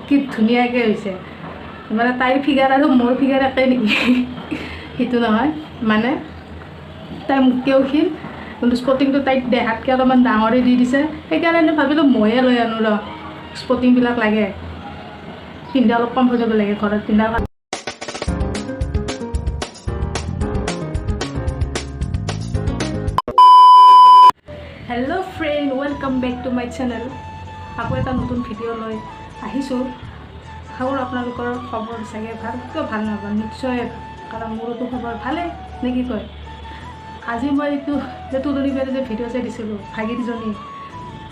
কি ধুনীয়াকৈ হৈছে। মানে তাইৰ ফিগাৰ আৰু মোৰ ফিগাৰ একেই নেকি সেইটো নহয়, মানে তাই মোতকৈও ক্ষীণ, কিন্তু স্পৰ্টিংটো তাইক দেহাতকৈ অলপমান ডাঙৰেই দি দিছে। সেইকাৰণে ভাবিলোঁ ময়ে লৈ আনো ৰ, স্পৰ্টিংবিলাক লাগে পিন্ধা, অলপ কমফৰ্টেবল লাগে ঘৰত পিন্ধাৰ কাৰণে। Hello friend, welcome back to my channel. আকৌ এটা নতুন ভিডিঅ' লৈ আহিছোঁ। আশা কৰোঁ আপোনালোকৰ খবৰ চাগে ভাল। কিয় ভাল নহ'ব, নিশ্চয়, কাৰণ মোৰোতো খবৰ ভালেই নে কি কয়। আজি মই এইটো যে তুলনি বিয়াৰ যে ভিডিঅ' যে দিছিলোঁ, ভাগিনজনী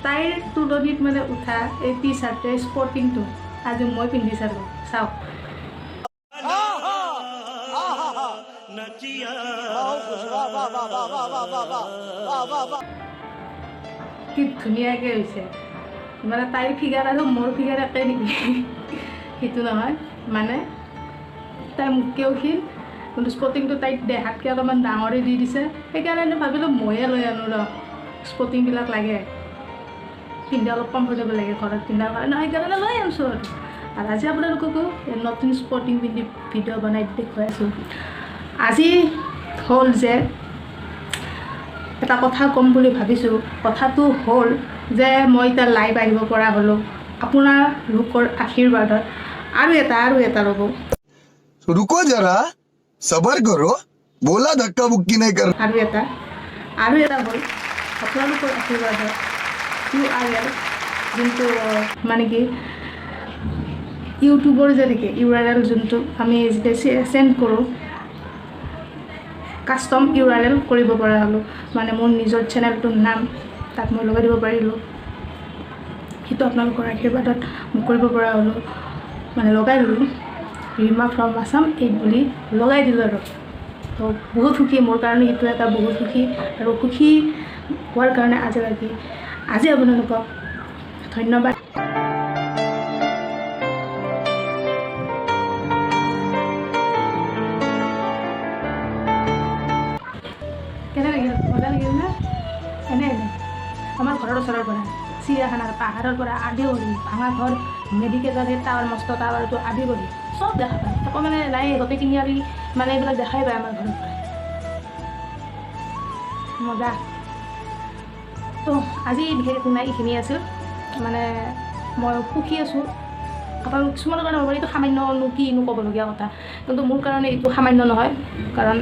তাইৰ তুলনিত মানে উঠা এই টি চাৰ্টে স্পৰ্টিংটো আজি মই পিন্ধি চালোঁ। চাওক কি ধুনীয়াকৈ হৈছে। মানে তাইৰ ফিগাৰ আৰু মোৰ ফিগাৰ একেই নেকি সেইটো নহয়, মানে তাই মোতকৈও ক্ষীণ, কিন্তু স্পৰ্টিংটো তাইক দেহাতকৈ অলপমান ডাঙৰেই দি দিছে। সেইকাৰণে ভাবিলোঁ ময়ে লৈ আনো ৰ, স্পৰ্টিংবিলাক লাগে পিন্ধা, অলপ কমফৰ্টেবল লাগে ঘৰত পিন্ধাৰ কাৰণে, সেইকাৰণে লৈ আনিছোঁ। আৰু আৰু আজি আপোনালোককো নতুন স্পৰ্টিং পিন্ধি ভিডিঅ' বনাই দেখুৱাই আছোঁ। আজি হ'ল যে এটা কথা ক'ম বুলি ভাবিছোঁ। কথাটো হ'ল যে মই এতিয়া লাইভ আহিব পৰা হ'লোঁ আপোনালোকৰ আশীৰ্বাদত। আৰু এটা ৰ'ব, रुको जरा, सबर करो, बोला धक्का बुक्की नहीं कर। আৰু এটা হ'ল আপোনালোকৰ আশীৰ্বাদত ইউআৰএল যোনটো, মানে কি ইউটিউবৰ যে থাকে ইউআৰএল, যোনটো আমি যেতিয়া চেণ্ড কৰোঁ, কাষ্টম ইউআৰএল কৰিব পৰা হ'লোঁ। মানে মোৰ নিজৰ চেনেলটোৰ নাম তাত মই লগাই দিব পাৰিলোঁ। সেইটো আপোনালোকৰ আশীৰ্বাদত মই কৰিব পৰা হ'লোঁ, মানে লগাই ল'লোঁ। ৰীমা ফ্ৰম আছাম 8 বুলি লগাই দিলোঁ। আৰু তো বহুত সুখী মোৰ কাৰণে, সেইটো এটা বহুত সুখী। আৰু সুখী হোৱাৰ কাৰণে আজি আপোনালোকক ধন্যবাদ। কেনে লাগিল? মজা লাগিল না? এনে এনে আমাৰ ঘৰৰ ওচৰৰ পৰা চিৰিয়াখানাৰ পাহাৰৰ পৰা আদি কৰি ভাঙা ঘৰ, মেডিকেলৰ সেই টাৱাৰ, মস্ত টাৱাৰটো আদি কৰি চব দেখা পায়। আকৌ মানে নাই গোটেই তিনিআলি মানে এইবিলাক দেখাই পায় আমাৰ ঘৰৰ পৰা। মজা। তো আজি বিশেষ একো নাই, এইখিনি আছিল। মানে মই সুখী আছোঁ। কাৰণ কিছুমানৰ কাৰণে হ'ব এইটো সামান্যনো কিনো ক'বলগীয়া কথা, কিন্তু মোৰ কাৰণে এইটো সামান্য নহয়। কাৰণ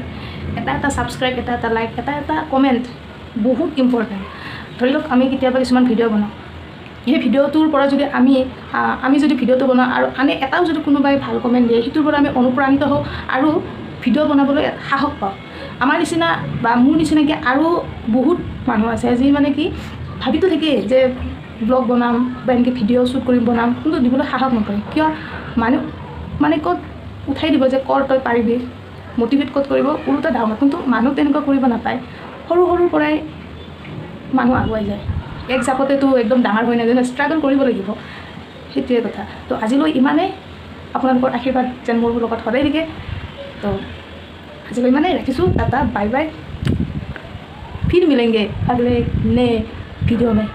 এটা এটা ছাবস্ক্ৰাইব, এটা এটা লাইক, এটা এটা কমেণ্ট বহুত ইম্পৰ্টেণ্ট। ধৰি লওক আমি কেতিয়াবা কিছুমান ভিডিঅ' বনাওঁ, সেই ভিডিঅ'টোৰ পৰা যদি আমি যদি ভিডিঅ'টো বনাওঁ আৰু আনে এটাও যদি কোনোবাই ভাল কমেণ্ট দিয়ে, সেইটোৰ পৰা আমি অনুপ্ৰাণিত হওঁ আৰু ভিডিঅ' বনাবলৈ সাহস পাওঁ। আমাৰ নিচিনা বা মোৰ নিচিনাকৈ আৰু বহুত মানুহ আছে যি মানে কি ভাবিতো থাকেই যে ব্লগ বনাম বা এনেকৈ ভিডিঅ' শ্বুট কৰি বনাম, কিন্তু দিবলৈ সাহস নকৰে। কিয়? মানুহ মানে ক'ত উঠাই দিব যে কৰ তই পাৰিবি, মটিভেট ক'ত কৰিব, ওলোটা ডাউন। কিন্তু মানুহ তেনেকুৱা কৰিব নাপায়। সৰু সৰুৰ পৰাই মানুহ আগুৱাই যায়, এক জাপতেতো একদম ডাঙৰ হৈ নাযায়, ষ্ট্ৰাগল কৰিব লাগিব, সেইটোৱে কথা। তো আজিলৈ ইমানেই। আপোনালোকৰ আশীৰ্বাদ যেন মোৰ লগত সদায় থাকে। তো আজিলৈ ইমানেই ৰাখিছোঁ। টাটা, বাই বাই, फिर मिलेंगे अगले नए वीडियो में।